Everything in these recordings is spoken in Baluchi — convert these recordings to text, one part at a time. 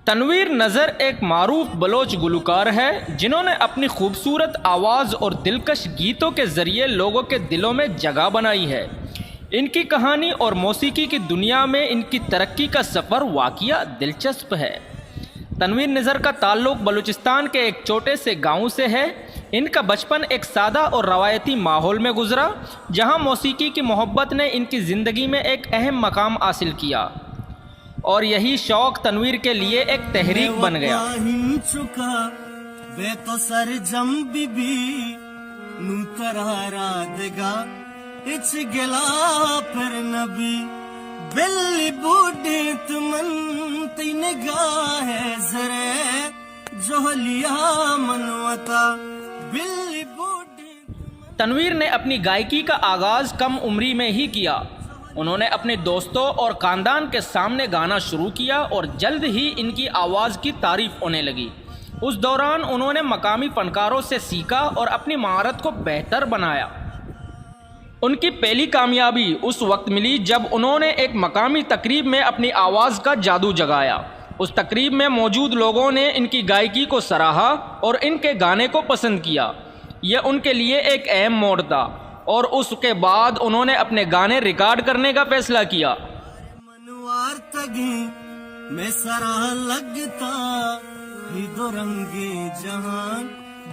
تنویر نذر ایک معروف بلوچ گلوکار ہے، جنہوں نے اپنی خوبصورت آواز اور دلکش گیتوں کے ذریعے لوگوں کے دلوں میں جگہ بنائی ہے۔ ان کی کہانی اور موسیقی کی دنیا میں ان کی ترقی کا سفر واقعی دلچسپ ہے۔ تنویر نذر کا تعلق بلوچستان کے ایک چھوٹے سے گاؤں سے ہے۔ ان کا بچپن ایک سادہ اور روایتی ماحول میں گزرا، جہاں موسیقی کی محبت نے ان کی زندگی میں ایک اہم مقام حاصل کیا۔ اور یہی شوق تنویر کے لیے ایک تحریک بن گیا۔ بے وفا ہنچکا، بے تو سرجم بی بی، نو ترا را دگا ہچ گلا پر نبی۔ بلی بوڈیت من تئی نگاہ زرے، جہلیا من وتا، بلی بوڈیت من۔ تنویر نے اپنی گائیکی کا آغاز کم عمری میں ہی کیا۔ انہوں نے اپنے دوستوں اور خاندان کے سامنے گانا شروع کیا اور جلد ہی ان کی آواز کی تعریف ہونے لگی۔ اس دوران انہوں نے مقامی فنکاروں سے سیکھا اور اپنی مہارت کو بہتر بنایا۔ ان کی پہلی کامیابی اس وقت ملی، جب انہوں نے ایک مقامی تقریب میں اپنی آواز کا جادو جگایا۔ اس تقریب میں موجود لوگوں نے ان کی گائیکی کو سراہا اور ان کے گانے کو پسند کیا۔ یہ ان کے لیے ایک اہم موڑ تھا اور اس کے بعد انہوں نے اپنے گانے ریکارڈ کرنے کا فیصلہ کیا۔ من وارتگیں مئے سرا لگتا، اے دو رنگیں جہان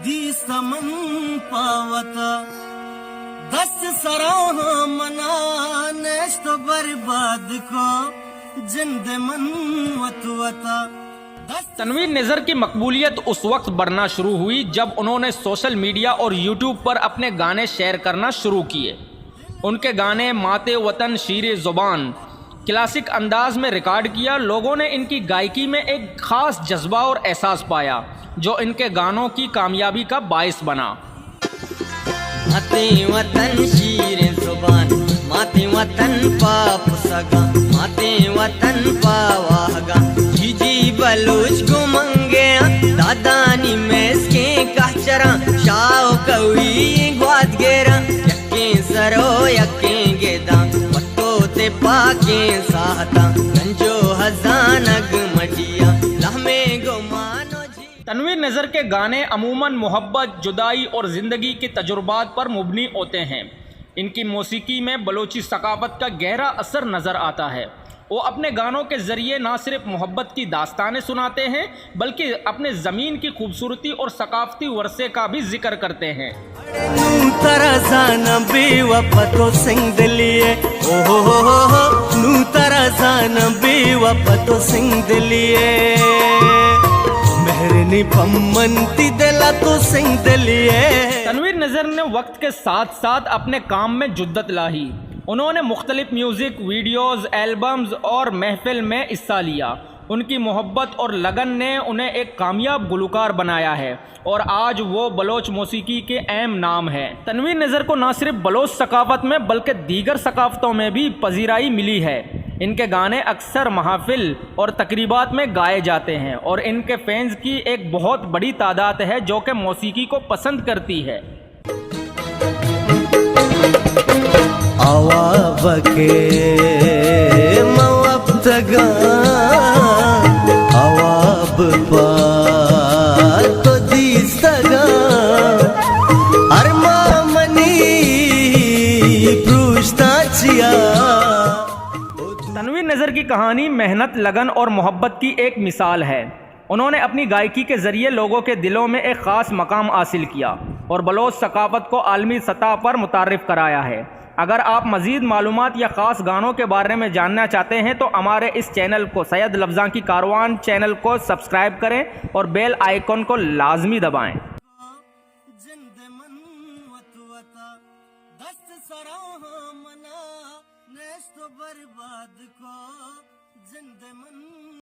دیست من پہ وتا۔ دست سراہاں منا نشت و برباد کو، جند من وت وتا۔ دست تنویر نذر کی مقبولیت اس وقت بڑھنا شروع ہوئی، جب انہوں نے سوشل میڈیا اور یوٹیوب پر اپنے گانے شیئر کرنا شروع کیے۔ ان کے گانے مات وطن شیر زبان کلاسک انداز میں ریکارڈ کیا۔ لوگوں نے ان کی گائیکی میں ایک خاص جذبہ اور احساس پایا، جو ان کے گانوں کی کامیابی کا باعث بنا۔ ماتیں وطن شیریں زبان، ماتیں وطن پاپ سگاں، ماتیں وطن پاواہگاں، جی جی بلوچ گوں منگیاں، دادانی میسکیں کہچراں، شاہ و کوی گوات گیراں، یکیں سر و یکیں گداں، پٹو تے پاکیں ساہتاں، گنجو ہزانگ مڈیاں، لہمیں گمان و جی۔ تنویر نذر کے گانے عموماً محبت، جدائی اور زندگی کے تجربات پر مبنی ہوتے ہیں۔ ان کی موسیقی میں بلوچی ثقافت کا گہرا اثر نظر آتا ہے۔ وہ اپنے گانوں کے ذریعے نہ صرف محبت کی داستانیں سناتے ہیں، بلکہ اپنے زمین کی خوبصورتی اور ثقافتی ورثے کا بھی ذکر کرتے ہیں۔ نوں ترا زاناں بے وفا تو سنگ دلی ئے، او ہو ہو ہو ہو، نوں ترا زاناں بے وفا تو سنگ دلی ئے، مہر نی پمن تئی دلا تو سنگ دلی ئے۔ تنویر نذر نے وقت کے ساتھ ساتھ اپنے کام میں جدت لائی۔ انہوں نے مختلف میوزک ویڈیوز، البمز اور محفل میں حصہ لیا۔ ان کی محبت اور لگن نے انہیں ایک کامیاب گلوکار بنایا ہے اور آج وہ بلوچ موسیقی کے اہم نام ہیں۔ تنویر نذر کو نہ صرف بلوچ ثقافت میں بلکہ دیگر ثقافتوں میں بھی پذیرائی ملی ہے۔ ان کے گانے اکثر محافل اور تقریبات میں گائے جاتے ہیں اور ان کے فینز کی ایک بہت بڑی تعداد ہے جو کہ موسیقی کو پسند کرتی ہے۔ آوا بکے ما وپتگاں، آوا بپا تو دیستگاں، ارمان منی پروشتاں چیا۔ تنویر نذر کی کہانی محنت، لگن اور محبت کی ایک مثال ہے۔ انہوں نے اپنی گائیکی کے ذریعے لوگوں کے دلوں میں ایک خاص مقام حاصل کیا اور بلوچ ثقافت کو عالمی سطح پر متعارف کرایا ہے۔ اگر آپ مزید معلومات یا خاص گانوں کے بارے میں جاننا چاہتے ہیں تو ہمارے اس چینل کو، سید لفظاں کی کاروان چینل کو سبسکرائب کریں اور بیل آئیکن کو لازمی دبائیں۔ جند من وت وتا، دست سراہاں منا نشت و برباد کو، جند من